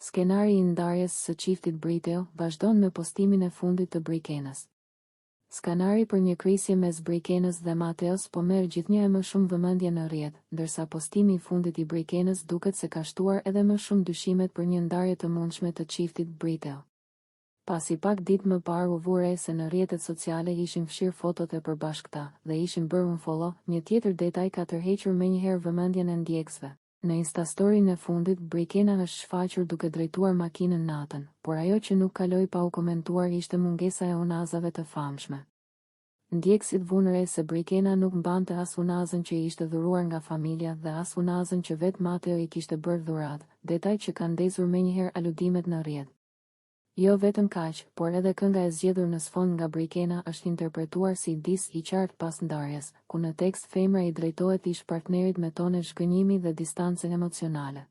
Skenari i ndarjes së çiftit Briteo vazhdon me postimin e fundit të Brikenës. Skenari për një krisje mes Brikenës dhe Mateos po merr gjithnjë e më shumë vëmendje në rrjet, ndërsa postimi i fundit i Brikenës duket se ka shtuar edhe më shumë dyshimet për një ndarje të mundshme të çiftit Briteo. Pasi pak ditë më parë u vu re se në rrjetet sociale ishin fshirë fotot e përbashkëta dhe ishin bërë unfollow, një tjetër detaj ka tërhequr menjëherë vëmendjen e ndjekësve. Në Instastoryn e fundit, Brikena është shfaqur duke drejtuar makinën natën, por ajo që nuk kaloi pa u komentuar ishte mungesa e unazave të famshme. Ndjekësit vunë re se Brikena nuk mbante as unazën që i ishte dhuruar nga familja dhe as unazën që vetë Mateo i kishte bërë dhuratë, detaj që ka ndezur menjëherë aludimet në rrjet. Jo vetëm kaq, por edhe kënga e zgjedhur në sfond nga Brikena është interpretuar si diss i qartë pas ndarjes, ku në tekst femra i drejtohet ish-partnerit me tone zhgënjimi dhe distance emocionale.